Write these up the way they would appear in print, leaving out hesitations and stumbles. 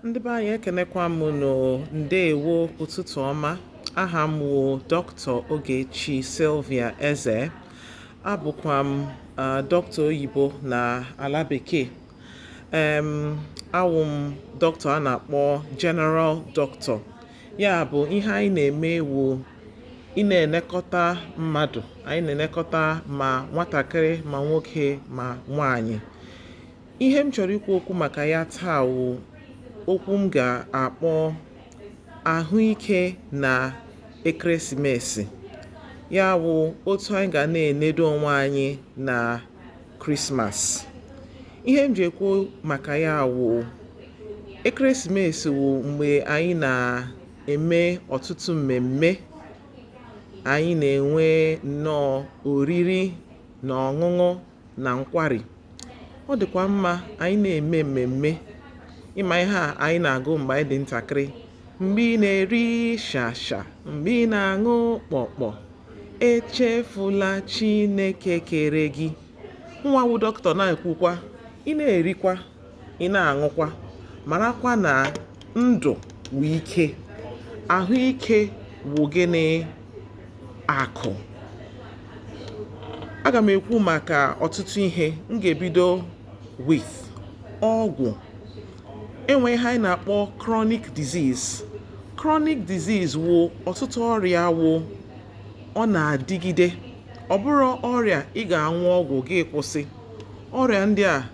Ndị be anyị, ekenekwa m unu. Ndewo, ụtụtụ ọma. Aha m wụ Dr. Ogechi Sylvia Eze. Abụkwa m dọkịta oyibo na ala bekee. Awụ m dọkịta a na-akpọ general doctor. Ya bụ, ihe anyị na-eme wụ ị na-enekọta mmadụ. Anyị na-enekọta ma nwatakịrị, ma nwoke, ma nwaanyị. Ihe m chọrọ ikwu okwu maka ya taa wụ okwu m ga-akpọ ahụike na ekeresimesi, ya wụ otu anyị ga na-enedo onwe anyị na Krismas. Ihe m ji ekwu maka ya wụ ekeresimesi wụ mgbe anyị na-eme ọtụtụ mmemme. Anyị na-enwe nnọọ oriri na ọṅụṅụ na nkwari. Ọ dịkwa mma anyị na-eme mmemme. Ịma ihe a anyị na-agụ mgbe anyị dị ntakịrị: mgbe ị na-eri shasha, mgbe ị na-aṅụ kpọkpọ, echefula Chineke kere gị. Nwa wụ dọkịta na-ekwukwa, ị na-erikwa, ị na-aṅụkwa, marakwa na ndụ wụ ike, ahụike wụ gịnị? Akụ. Aga m ekwu maka ọtụtụ ihe. M ga-ebido with ọgwụ. Enwe ihe anyị na-akpọ chronic disease. Chronic disease wụ ọtụtụ ọrịa wụ ọ na-adịgide. Ọ bụrụ ọrịa ị ga-aṅụ ọgwụ gị kwụsị. Ọrịa ndị a,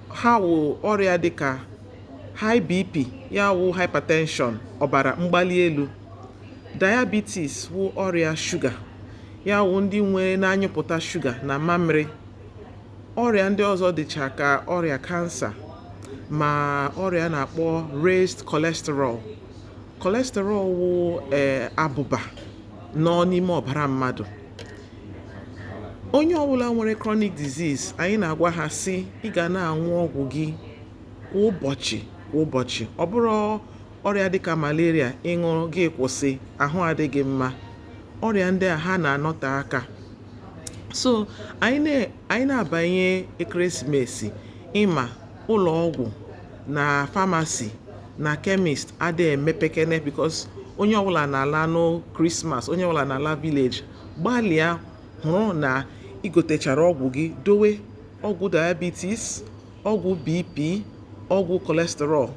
ha wụ ọrịa dịka high BP, ya wụ hypertension, ọbara mgbali elu; diabetes, wụ ọrịa shuga, ya wụ ndị nwere na-anyụpụta shuga na mamịrị; ọrịa ndị ọzọ dịcha ka ọrịa kansa, ma ọrịa a na-akpọ raised cholesterol. Cholesterol wụ abụba nọ n'ime ọbara mmadụ. Onye ọbụla nwere chronic disease, anyị na-agwa ha sị ị ga na-aṅụ ọgwụ gị kwa ụbọchị, kwa ụbọchị. Ọ bụrụ ọrịa dịka malaria, ịṅụrụ gị kwụsị, ahụ adịghị mma. Ọrịa ndị a, ha na-anọte aka. So anyị na-abanye ekeresimesi, ịma ụlọ ọgwụ na pharmacy na chemist adịghị emepekene, because onye ọbụla na-ala nụ Krismas, onye ọbụla na-ala village. Gbalịa hụrụ na igotechara ọgwụ gị dowe: ọgwụ diabetes, ọgwụ BP, ọgwụ cholesterol,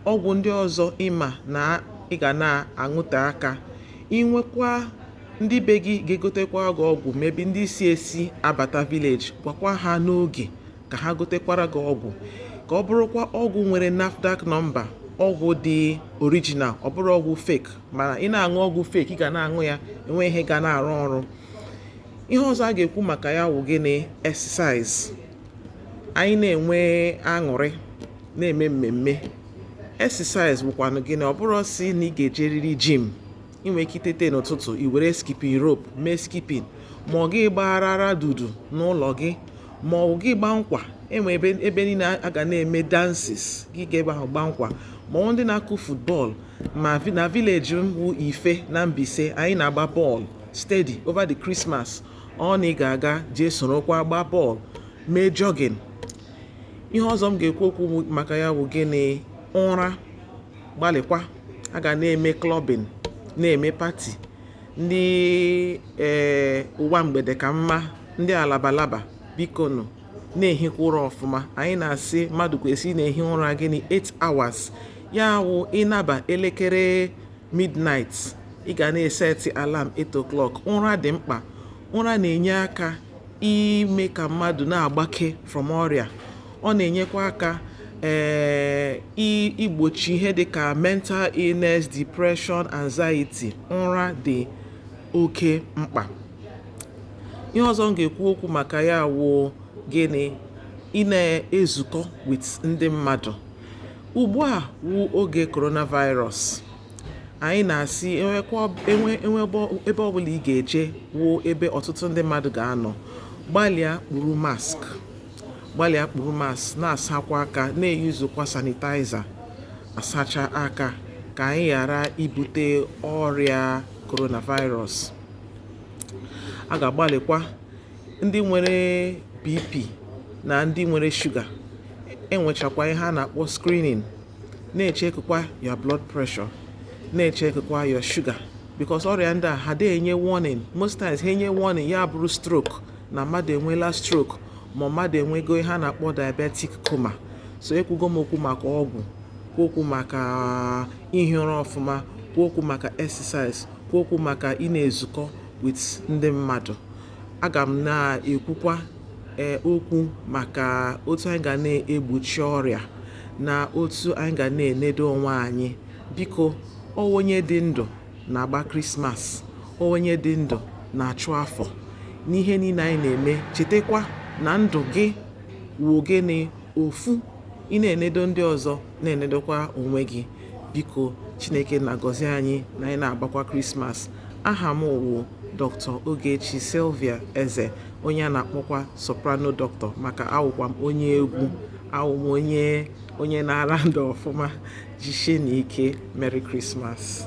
ọgwụ ndị ọzọ ịma na ị ga na-aṅụte aka. Inwekwa ndị be gị ga-egotekwa gị ọgwụ, maybe ndị si esi abata village, gwakwa ha n'oge ka ha gotekwara gị ọgwụ, ka ọ bụrụkwa ọgwụ nwere NAFDAC nọmba, ọgwụ dị original, ọ bụrụ ọgwụ fake. Mana ị na-aṅụ ọgwụ fake, ị ga na-aṅụ ya, enwe ihe ga na-arụ ọrụ. Ihe ọzọ a ga-ekwu maka ya wụ gịnị? Exercise. Anyị na-enwe aṅụrị, na-eme mmemme. Exercise bụkwanụ gịnị? Ọ bụrụ si na ị ga-ejeriri gym, ị nwere ike itete n'ụtụtụ, i were skipping rope mee skipping, ma ọ gị gbarara dudu n'ụlọ gị, ma ọ gị gba nkwa. Enwe ebe niile a ga na-eme dances, gị ga ebe ahụ gba nkwa. Ma ọ ndị na-akụ football, ma na village m wụ Ife na Mbaise, anyị na-agba bọọlụ steady over the Christmas. Ọ na ị ga-aga jee sorokwa gba bọọlụ, mee jogging. Ihe ọzọ m ga-ekwu okwu maka ya bụ gịnị? Ụra. Gbalịkwa, a ga na-eme clubbing, na-eme party, ndị ụwa mgbede ka mma, ndị alabalaba, biko nụ na-ehikwa ụra ọfụma. Anyị na-asị mmadụ kwesịrị na-ehi ụra gịnị? 8 hours. Ya wụ ịnaba elekere midnight, ị ga na-eseti alarm 8 o'clock. Ụra dị mkpa. Ụra na-enye aka ime ka mmadụ na-agbake from ọrịa. Ọ na-enyekwa aka igbochi ihe dịka mental illness, depression, anxiety. Ụra dị oke mkpa. Ihe ọzọ m ga-ekwu okwu maka ya wụ gịnị? Ị na-ezukọ with ndị mmadụ. Ugbu a wụ oge coronavirus. Anyị na-asị enwekwa enwe ebe ọbụla ị ga-eje wụ ebe ọtụtụ ndị mmadụ ga-anọ, gbalịa kpuru mask, gbalịa kpuru mask, na-asakwa aka, na-eyuzukwa sanitizer asacha aka, ka anyị ghara ibute ọrịa coronavirus. A ga-agbalịkwa ndị nwere BP na ndị nwere shuga, enwechakwa ihe a na-akpọ screening. Na-echekwa your blood pressure, na-echekwa your sugar, because ọrịa ndị a ha dị enye warning. Most times ha enye warning, ya bụrụ stroke, na mmadụ enweela stroke, ma mmadụ enwego ihe a na-akpọ diabetic coma. So ekwugo m okwu maka ọgwụ, kwuo okwu maka ihi ụra ọfụma, kwuo okwu maka exercise, kwuo okwu maka ị na-ezukọ with ndị mmadụ. Aga m na-ekwukwa okwu maka otu anyị ga na-egbochi ọrịa na otu anyị ga na-enedo onwe anyị. Biko, ọ onye dị ndụ na-agba Krismas, onye dị ndụ na-achụ afọ n'ihe niile anyị na-eme. Chetakwa na ndụ gị wụ gịnị? Ofu. Ị na-enedo ndị ọzọ, na-enedokwa onwe gị. Biko, Chineke na-agọzi anyị na anyị na-agbakwa Krismas. Aha m wụ Dr. Ogechi Sylvia Eze, onye a na-akpọkwa Soprano Doctor, maka awụkwa m onye egwu, awụ m onye na-ara ndụ ọfụma. Jisie n'ike. Merry Christmas.